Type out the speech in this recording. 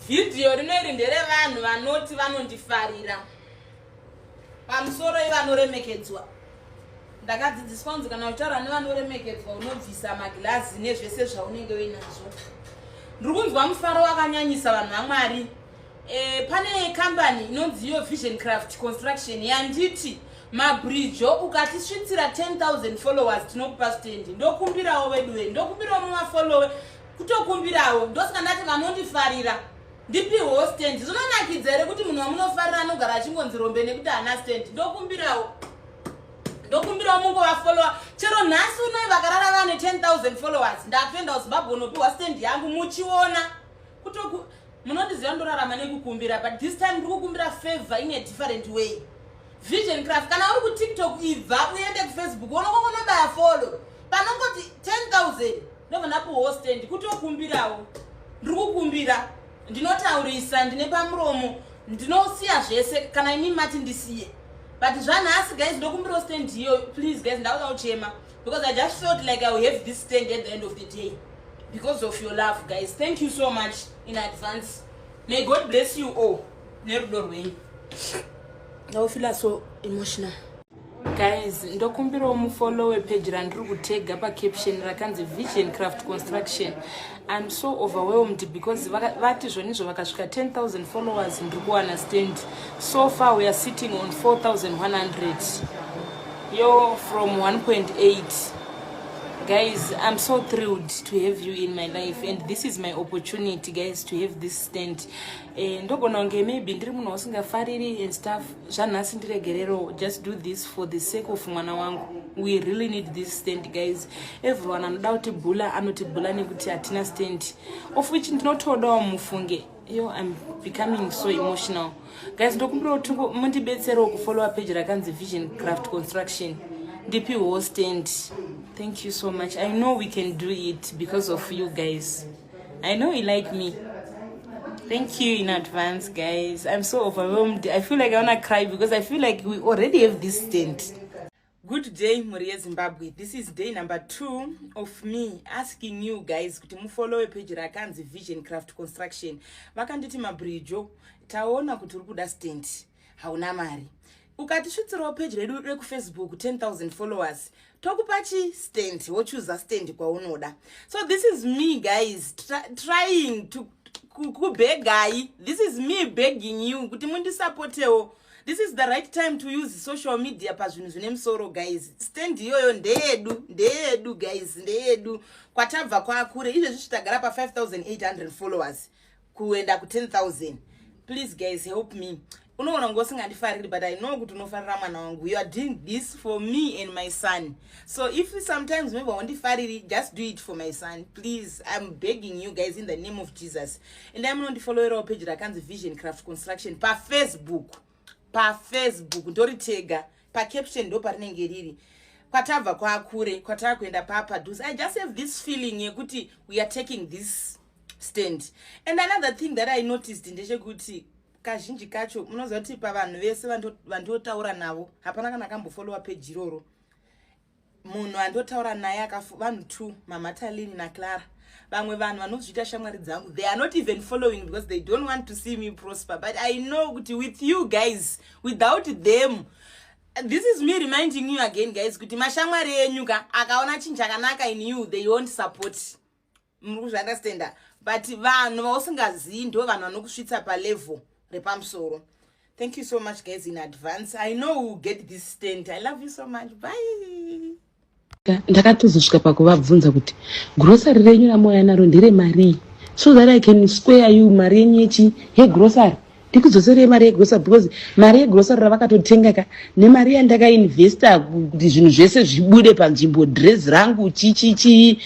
Vhidhiyo rino iri nderevanhu vanoti vanondifarira. Pamusoro ivanoremekedzwa. Ndakadzidziswa kunzi kana uchitaura nevanoremekedzwa unobvisa magirazi nezvese zvaunenge uinazvo. Ndiri kunzwa mufaro wakanyanyisa, vanhu vaMwari. Pane kambani inonzi iyo Vision Craft Construction yanditi, "Mabrijo, ukatisvitsira 10,000 followers tinokupa stand." Ndokumbirawo veduwe, ndokumbirawo muvafollowe, kutokumbirawo. Ndosaka ndati vanondifarira ndipiwewo stand. Zvinonakidza here kuti munhu wamunofarira anogara achingonzi rombe nekuti haana stand? Ndokumbirawo, ndokumbirawo mungovafollowa chero nhasi unoi. Vakarara vane 10,000 followers, ndakuenda kuZimbabwe unopiwa stand yangu muchiona. Kutoku munondiziva ndorarama nekukumbira, but this time ndiri kukumbira favor in a different way. Vision Craft, kana uri kuTikTok, ibva uende kuFacebook, unokongonobaya follow panongoti 10,000, ndobva ndapiwawo stand. Kutokumbirawo, ndiri kukumbira. Ndinotaurisa, ndine pamuromo, ndinosiya zvese kana imi mati ndisiye, but zvanhasi guys, ndokumbirawo stand iyo, please guys. Ndakuda kuchema because I just felt like I will have this stand at the end of the day because of your love, guys. Thank you so much in advance. May God bless you all nerudo rwenyu. Ndaufila so emotional, guys. Ndokumbirawo mufollowe page randiri kutega pacaption rakanzi Vision Craft Construction. I'm so overwhelmed because vati zvonizvo vakasvika 10,000 followers ndiri kuwana stand. So far we are sitting on 4100 yo from 1.8. Guys, I'm so thrilled to have you in my life and this is my opportunity, guys, to have this stand. Ndogona kunge maybe ndiri munhu wasingafariri and stuff. Zvanhasi ndiregerero, just do this for the sake of mwana wangu. We really need this stand, guys. Everyone anoda kuti bhula anoti bhula nekuti hatina stand, of which ndinotodawo mufunge. Yo, I'm becoming so emotional, guys. Ndokumbira kuti mundibetserewo kufollowa page rakanzi Vision Craft Construction, ndipiwo stand. Thank you so much. I know we can do it because of you guys. I know you like me. Thank you in advance, guys. I'm so overwhelmed. I feel like I wanna cry because I feel like we already have this stand. Good day, mhuri yeZimbabwe. This is day number 2 of me asking you guys kuti mufollowe page rakanzi Vision Craft Construction. Vakanditi, "Mabrijo, taona kuti uri kuda stand, hauna mari. Ukatisvitsirawo page redu rekuFacebook 10,000 followers, tokupa chi stand, wochuza stand kwaunoda." So this is me, guys, trying to kubhegai. This is me begging you kuti mundisapotewo. This is the right time to use social media pazvinhu zvine musoro, guys. Stand iyoyo ndeyedu, ndeyedu guys, ndeyedu. Kwatabva kwakure. Izvezvi tagara pa5800 followers kuenda ku10,000. Please guys, help me. Unoona kunge usingandifariri, but I know kuti unofarira mwana wangu. You are doing this for me and my son, so if sometimes maybe haundifariri, just do it for my son, please. I'm begging you guys in the name of Jesus. Endai munondifollowerawo page rakanzi Vision Craft Construction paFacebook. PaFacebook ndoritega pacaption, ndo parinenge riri. Kwatabva kwakure, kwatava kuenda papadhuze. I just have this feeling yekuti we are taking this stand. And another thing that I noticed ndechekuti kazhinji kacho munoziva kuti pavanhu vese vandotaura navo hapana kana akambofollowa page iroro. Munhu andotaura naye, vanhu two, Mamatalini naClara. Vamwe vanhu vanozviita shamwari dzangu, they are not even following because they don't want to see me prosper. But I know kuti with you guys, without them. This is me reminding you again, guys, kuti mashamwari enyu ka akaona chinhu chakanaka in you, they won't support. Muri kuzviunderstanda? But vanhu vausingazivi ndo vanhu vanokusvitsa palevel repamusoro. Thank you so much, guys, in advance. I know we'll get this stand. I love you so much. Bye. Ndakatozosvika pakuvabvunza kuti grocery renyu ramauya naro nderemarii, so that I can square you mari yenyu yechi yegrocery, ndikudzoserei mari yegrocery, because mari yegrocery ravakatotenga ka nemari yandakainvesta kuti zvinhu zvese zvibude panzvimbo, dress rangu, chichichi.